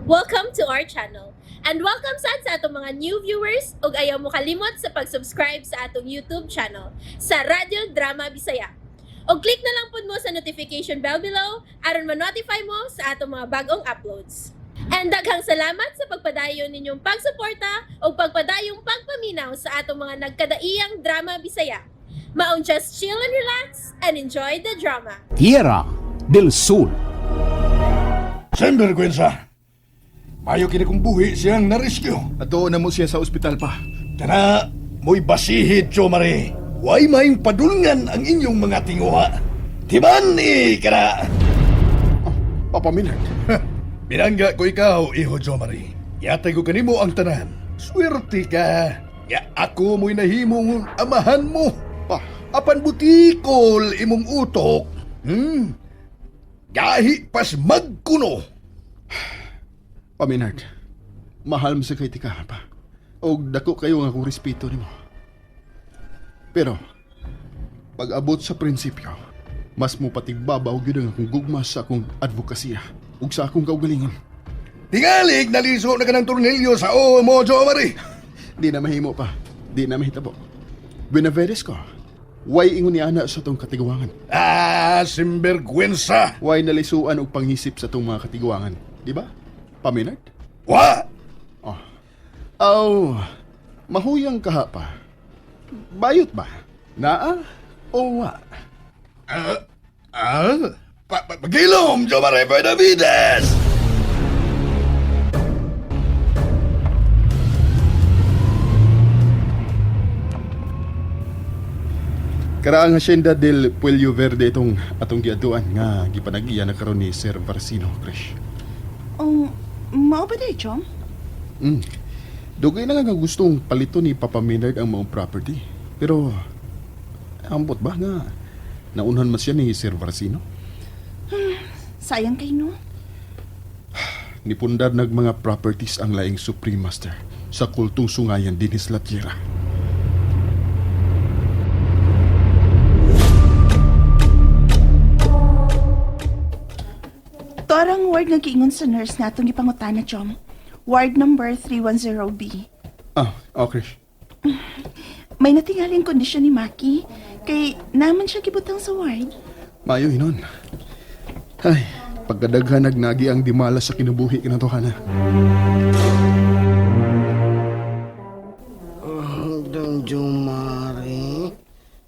Welcome to our channel. And welcome sad sa atong mga new viewers ug ayaw mo kalimot sa pag-subscribe sa atong YouTube channel sa Radyo Drama Bisaya. Og click na lang pud mo sa notification bell below aron ma-notify mo sa atong mga bagong uploads. And daghang salamat sa pagpadayon ninyong pagsuporta ug pagpadayong pagpaminaw sa atong mga nagkadaiyang drama Bisaya. Maong just chill and relax and enjoy the drama. Tierra del Sol. Sinvergüenza. Mayo kini kong buhi siyang nariskyo. Ato na mo siya sa ospital pa. Kana, mo'y basihid, Jomari. Way maayong padulngan ang inyong mga tinguha. Timan eh, kana. Papa Minard. Binangga ko ikaw, iho Jomari. Yatay ko kanimo ang tanan. Swerte ka. Ya ako mo'y nahimong amahan mo. Pa, Apan butikol imong utok. Gahi pas magkuno. Pa Minard. Mahal mo sa kay tika pa. Og dako kayo nga akong respeto nimo. Pero pag abot sa prinsipyo, mas mo patigbabaw gyud ang akong gugma sa akong advokasya ug sa akong kaugalingon. Tingalig naliso na ka ng tornilyo sa oo mo, Jomari. Di na mahimo pa. Di na mahitabo. Benavides ko. Way ingon ni ana sa tong katiguangan. Ah, simbergwensa. Way nalisuan og pangisip sa tong mga katiguangan. Di ba? Paminard? Wa! Oh. Aw, mahuyang kaha pa. Bayot ba? Naa o wa? Ah? Pagilom, Jomari Benavides! Karaang hacienda del Puello Verde itong atong giaduan nga gipanagiya na karon ni Sir Varsino Krish. Oh, mao ba day, Chong? Dugay na nga nga gustong palito ni Papa Maynard ang maong property. Pero ambot ba nga naunhan man siya ni Sir Varsino? Sayang kay no. Nipundar nag mga properties ang laing Supreme Master sa kultong sungayan dinis la tierra. Torang ward nga giingon sa nurse nga atong gipangutana, Chong. Ward number 310B. Ah, oh, Krish. May natingaling kondisyon ni Maki kay naman siya gibutang sa ward. Maayo hinon. Ay, pagkadaghan nagnagi ang dimala sa kinabuhi kinatohana. Don Jumari,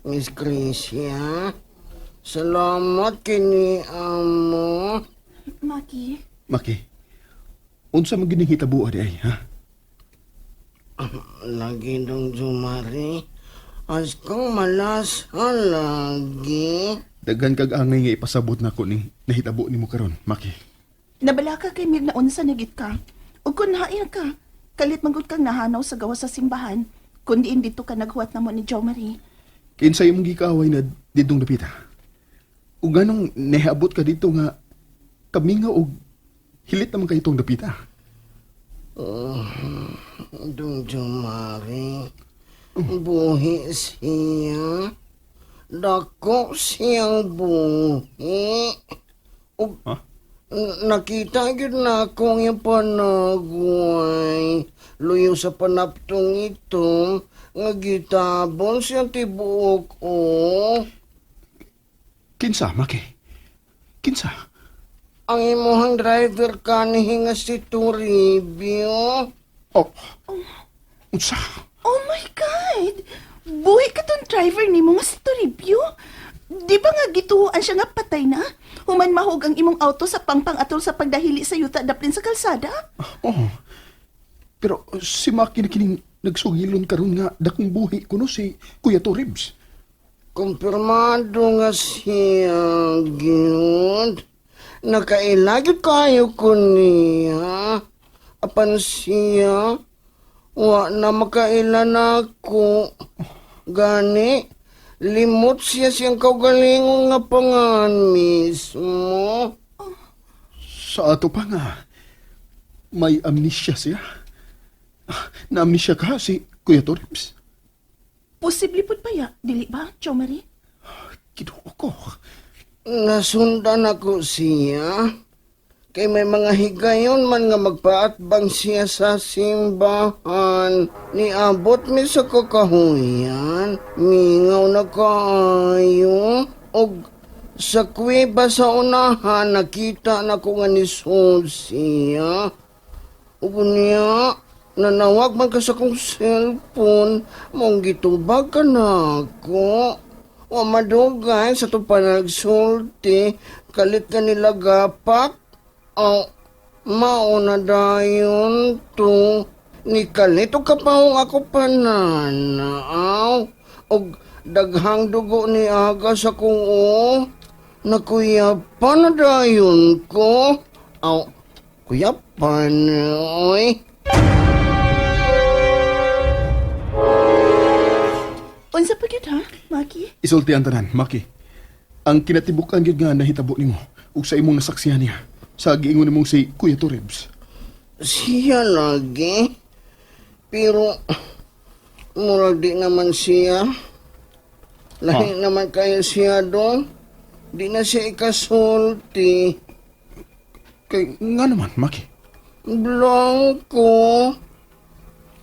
Miss Crisia, salamat kini amo. Maki, Maki, unsa man gining hitabo di ay, ha? Lagi Don Jumari, as kang malasa lagi. Daghan kag angay nga ipasabot nako ning nahitabo nimo karon, Maki. Nabalaka kay mig na unsa nagit ka. Ug kun hain ka, kalit manggod kang nahanaw sa gawas sa simbahan, kundi dito ka naghuwat namo ni Jo Marie. Kinsa imong gikaaway na didong dapita? Ug ganong nahiabot ka dito nga kamingaw og hilit naman kay itong dapita. Don Jumari, buhi siya. Dako siyang buhi. Ug Ha? Nakita gyud na akong iyang panagway. Luyo sa panaptong ito, nga gitabon siyang tibuok o. Kinsa, Maki? Kinsa? Ang imuhang driver kanihi nga si Toribio. Oh. Unsa? Oh my God! Buhi ka tong driver ni mo nga si Toribio. Di ba nga gituhuan siya nga patay na? Human mahog ang imong auto sa pangpang atol sa pagdahili sa yuta daplin sa kalsada? Oh. Pero si Maki na kining nagsugilon karon nga dakong buhi kuno si Kuya Toribs. Kumpirmado nga siya, gyud. Nakailagit kayo ko niya. Apan siya, wa na makaila na ako. Gani, limot siya siyang kaugalingon nga pangan mismo. Sa ato pa nga, may amnesia siya. Ah, na-amnesia ka si Kuya Toribs. Posible pud pa ya, dili ba, Jo Marie? Kinuo ko. Nasundan ako siya. Kay may mga higayon man nga magpaatbang siya sa simbahan. Niabot mi sa kakahuyan. Mingaw na kaayo. Og sa kuweba sa unahan, nakita na ko nga nisod siya. Ug niya, nanawag man ka sa kong cellphone, mong gitubag ka na ako. Wa madugay sa itong panagsulti, kalit ka nila gapak. Aw, mauna dayon to. Ni kalit og kapahong ako pananaw. Og daghang dugo ni aga sa kong o. Nakuyapan na dayon ko. Aw, kuyapan, oy. Unsa pa gyud ha, Maki? Isulti ang tanan, Maki. Ang kinatibukan gyud nga nahitabo nimo ug sa imong nasaksihan niya sa giingon nimong si Kuya Toribs. Siya lagi. Pero, murag di naman siya. Lahi naman kayo siya doon. Di na siya ikasulti. Kay nga naman, Maki. Blanco.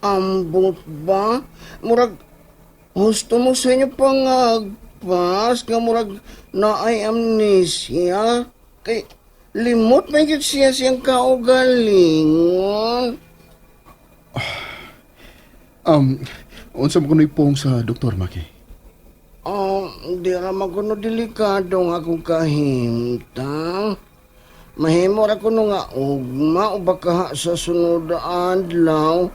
Ambot ba? Murag, gusto mo sa inyo pangagpas nga murag naay amnesia. Kay, limot may gyud siya siyang kaugalingon. Unsa mo kuno'y pong sa doktor, Maki? Oh, di ra man kuno delikado nga akong kahimtang. Mahimo ra kuno nga ugma o baka sa sunod na adlaw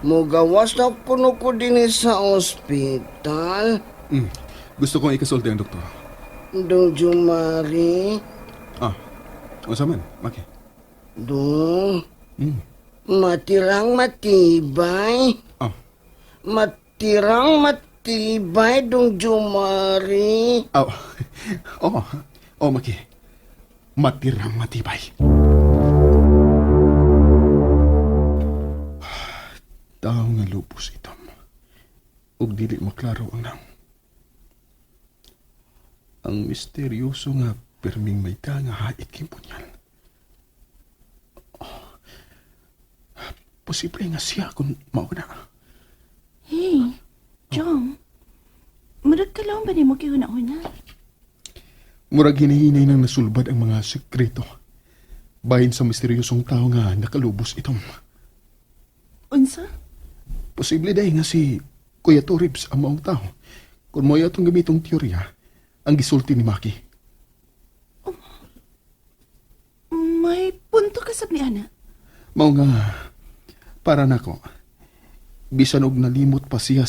mogawas na kuno ko dinhi sa ospital. Gusto kong ikasulti ang doktor. Dong Jumari, Ah, unsa man, Maki? dong, Mm. matirang matibay. Ah, Matirang matibay, Dong Jumari. oh. Oh, oh, Maki. Matirang matibay. Tao nga lupus itom. Ug dili maklaro ang nang. Ang misteryoso nga pirming may ka nga hait kay punyan. Oh, posible nga siya kung mao na. Hey, Jong. Murag kalawang ba nimo gihuna-huna? Murag hinihinay nang nasulbad ang mga sekreto. Bahin sa misteryosong tao nga nakalubos itom. Unsa? Posible dahil nga si Kuya Toribs ang maong tao. Kung mo atong gamitong teorya, ang gisulti ni Maki. May punto ka sab ni ana. Mao nga, para nako, bisan og nalimot pa siya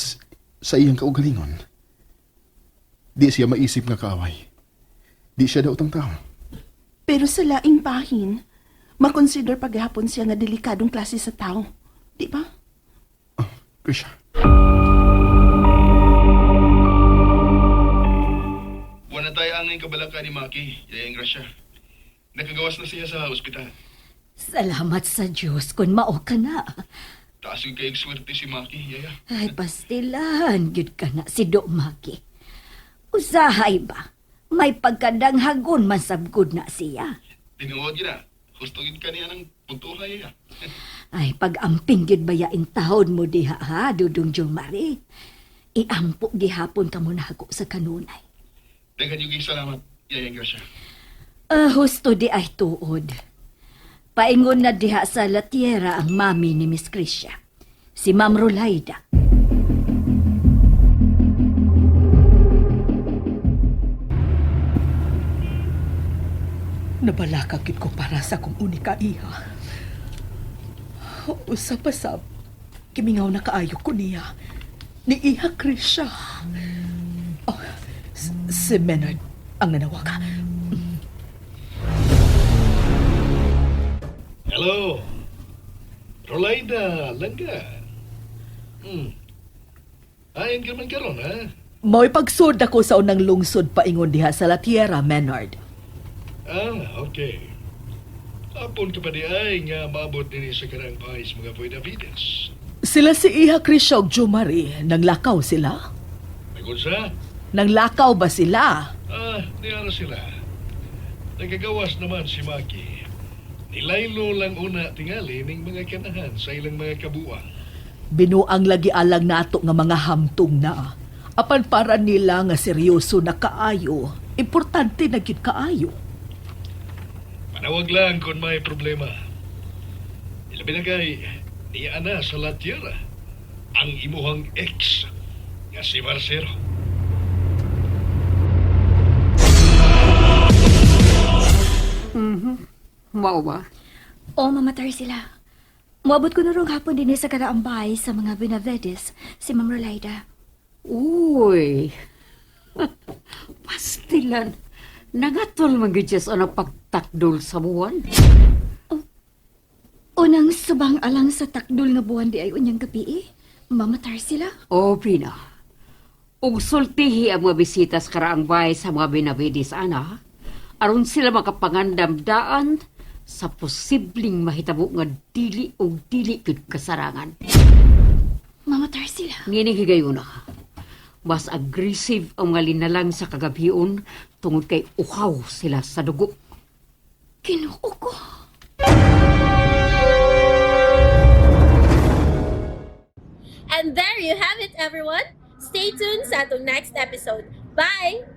sa iyang kaugalingon, di siya maisip nga kaaway. Di siya daotang tao. Pero sa laing bahin, makonsider paghapon siya nga delikadong klase sa tao. Di ba? Oh, Krisha. Wala tayo ang kabalaka ni Maki, Yayang Gracia. Nakagawas na siya sa ospital. Salamat sa Diyos kung mao ka na. Taas yung kayong swerte si Maki, Yaya. Ay, pastilan, gyud ka na si Do Maki. Usahay ba? May pagkadanghagon man sabgod na siya. Tinuod yun na. Gusto yun ka niya ng puntuha, Yaya. Ay, pag-amping gyud bayain tahod mo diha ha, Dudong Jomari. Iampo gihapon ka mo nako sa kanunay. Daghan yung salamat, Yaya Gracia. Ah, husto di ay tuod. Paingon na diha sa La Tierra ang mami ni Miss Krisha, si Ma'am Rolaida. Nabalaka gid ko para sa akong unika iha. Usa pa sab, gimingaw na kaayo ko niya. Ni Iha Krisha. Oh, si Menard ang nanawag. Hello. Rolaida, langga. Ayon ka man karon, ha? Mao'y pagsud ako sa unang lungsod paingon diha sa La Tierra, Menard. Ah, okay. Apon ka pa di ay nga maabot dinhi sa karang pais mga Buenavides. Sila si Iha Krisha ug Jomari, nanglakaw sila? Nagunsa? Nanglakaw ba sila? Ah, niara sila. Nagagawas naman si Maki. Nilaylo lang una tingali ning mga kanahan sa ilang mga kabuang. Binuang lagi alang nato nga mga hamtong na. Apan para nila nga seryoso na kaayo, importante na gyud kaayo. Panawag lang kung may problema. Ilabi na kay niya na sa La Tierra ang imuhang ex nga si Marcelo. Mao ba? O, Mama Tarsila. Moabot ko na rong hapon din sa karaambay sa mga Benavides, si Ma'am Rolaida. Uy. Pastilan. Nangatol man gyud siya sa anang pagtakdol sa buwan. Unang subang alang sa takdol nga buwan di ay unyang gabi eh. Mama Tarsila. O, Pina. Ug sultihi ang mga bisita sa karaang bahay sa mga Benavides, ana. Aron sila makapangandam daan sa posibleng mahitabo nga dili og dili gyud kasarangan. Mama Tarsila. Ngining higayuna. Mas aggressive ang mga linalang sa kagabion tungod kay uhaw sila sa dugo. Kinuo ko. And there you have it, everyone. Stay tuned sa atong next episode. Bye!